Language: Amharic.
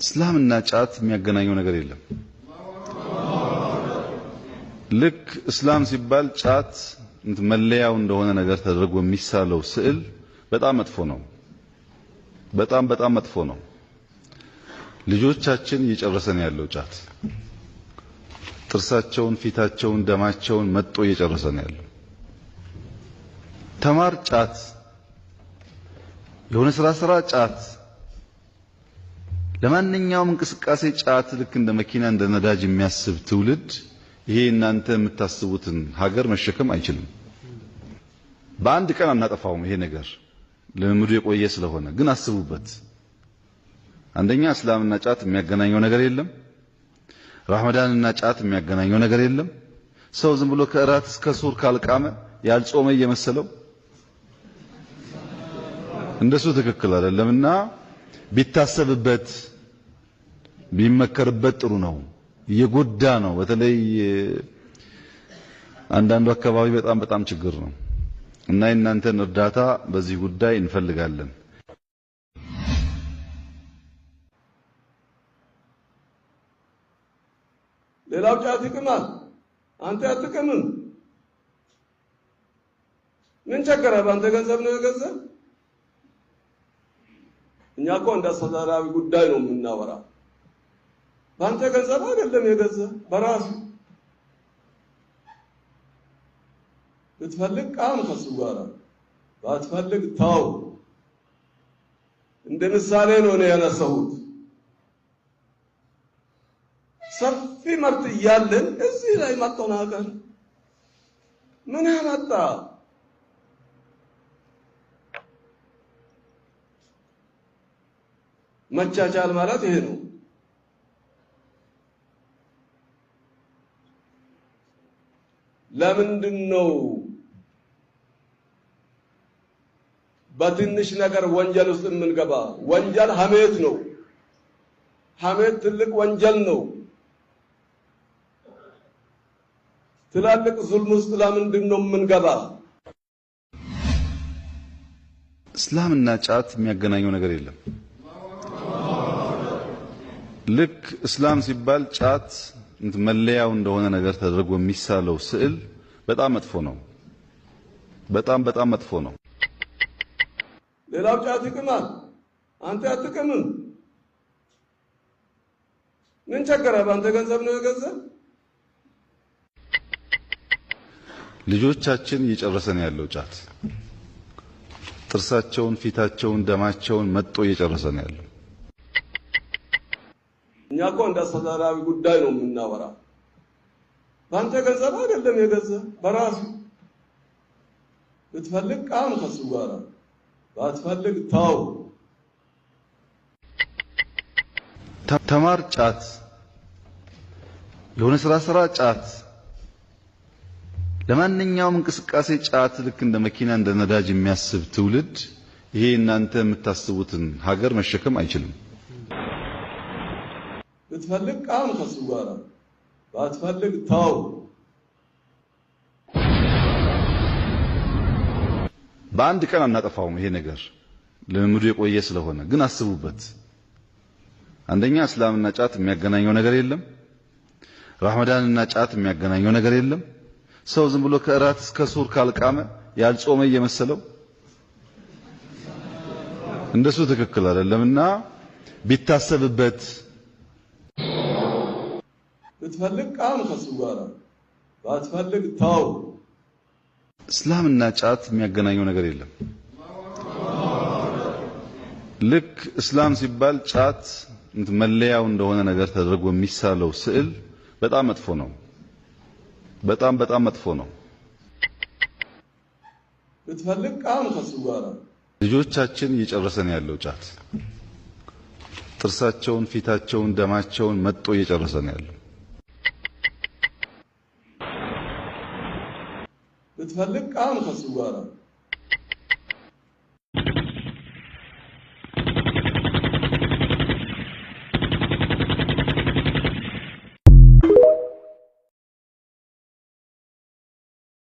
እስላምና ጫት የሚያገናኘው ነገር የለም። ልክ እስላም ሲባል ጫት መለያው እንደሆነ ነገር ተደርጎ የሚሳለው ስዕል በጣም መጥፎ ነው። በጣም በጣም መጥፎ ነው። ልጆቻችን እየጨረሰ ነው ያለው ጫት። ጥርሳቸውን፣ ፊታቸውን፣ ደማቸውን መጥጦ እየጨረሰ ነው ያለው። ተማር ጫት፣ የሆነ ስራ ስራ ጫት፣ ለማንኛውም እንቅስቃሴ ጫት፣ ልክ እንደ መኪና እንደ ነዳጅ የሚያስብ ትውልድ ይሄ እናንተ የምታስቡትን ሀገር መሸከም አይችልም። በአንድ ቀን አናጠፋውም። ይሄ ነገር ልምምዱ የቆየ ስለሆነ ግን አስቡበት። አንደኛ እስላምና ጫት የሚያገናኘው ነገር የለም። ረመዳንና ጫት የሚያገናኘው ነገር የለም። ሰው ዝም ብሎ ከእራት እስከ ሱር ካልቃመ ያልጾመ እየመሰለው እንደሱ ትክክል አይደለምና ቢታሰብበት ቢመከርበት ጥሩ ነው። እየጎዳ ነው። በተለይ አንዳንዱ አካባቢ በጣም በጣም ችግር ነው እና የእናንተን እርዳታ በዚህ ጉዳይ እንፈልጋለን። ሌላው ጫት ይቅማል፣ አንተ አትቅምም። ምን ቸገረህ? በአንተ ገንዘብ ነው የገዛ። እኛ እኮ እንደ አስተዳደራዊ ጉዳይ ነው የምናወራ። በአንተ ገንዘብ አይደለም የገዛ፣ በራሱ። ብትፈልግ ቃም ከሱ ጋር፣ ባትፈልግ ተው። እንደ ምሳሌ ነው እኔ ያነሳሁት። ሰፊ መብት እያለን እዚህ ላይ መጠናቀር ምን አመጣ? መቻቻል ማለት ይሄ ነው። ለምንድን ነው በትንሽ ነገር ወንጀል ውስጥ የምንገባ? ወንጀል ሐሜት ነው። ሐሜት ትልቅ ወንጀል ነው። ትላልቅ ዙልም ውስጥ ለምንድን ነው የምንገባ? እስላምና ጫት የሚያገናኘው ነገር የለም። ልክ እስላም ሲባል ጫት መለያው እንደሆነ ነገር ተደርጎ የሚሳለው ስዕል በጣም መጥፎ ነው። በጣም በጣም መጥፎ ነው። ሌላው ጫት ይቅማል፣ አንተ አትቅምም። ምን ቸገረህ? በአንተ ገንዘብ ነው የገዛ። ልጆቻችን እየጨረሰ ነው ያለው ጫት። ጥርሳቸውን፣ ፊታቸውን፣ ደማቸውን መጥጦ እየጨረሰ ነው ያለው። እኛ እኮ እንደ አስተዳደራዊ ጉዳይ ነው የምናወራ። በአንተ ገንዘብ አይደለም የገዛ፣ በራሱ። ብትፈልግ ቃም ከሱ ጋር፣ ባትፈልግ ተው። ተማር ጫት፣ የሆነ ስራ ስራ ጫት፣ ለማንኛውም እንቅስቃሴ ጫት፣ ልክ እንደ መኪና እንደ ነዳጅ የሚያስብ ትውልድ ይሄ እናንተ የምታስቡትን ሀገር መሸከም አይችልም። ብትፈልግ ቃም ከሱ ጋር፣ ባትፈልግ ተው። በአንድ ቀን አናጠፋውም። ይሄ ነገር ልምምዱ የቆየ ስለሆነ ግን አስቡበት። አንደኛ እስላምና ጫት የሚያገናኘው ነገር የለም። ረመዳንና ጫት የሚያገናኘው ነገር የለም። ሰው ዝም ብሎ ከእራት እስከ ሱር ካልቃመ ያልጾመ እየመሰለው እንደሱ ትክክል አይደለምና ቢታሰብበት። ብትፈልግ ቃም ከሱ ጋር፣ ባትፈልግ ተው። እስላምና ጫት የሚያገናኘው ነገር የለም። ልክ እስላም ሲባል ጫት መለያው እንደሆነ ነገር ተደርጎ የሚሳለው ስዕል በጣም መጥፎ ነው። በጣም በጣም መጥፎ ነው። ብትፈልግ ቃም ከሱ ጋር፣ ልጆቻችን እየጨረሰ ነው ያለው ጫት። ጥርሳቸውን፣ ፊታቸውን፣ ደማቸውን መጥጦ እየጨረሰ ነው ያለው። ብትፈልግ ቃም ከሱ ጋር፣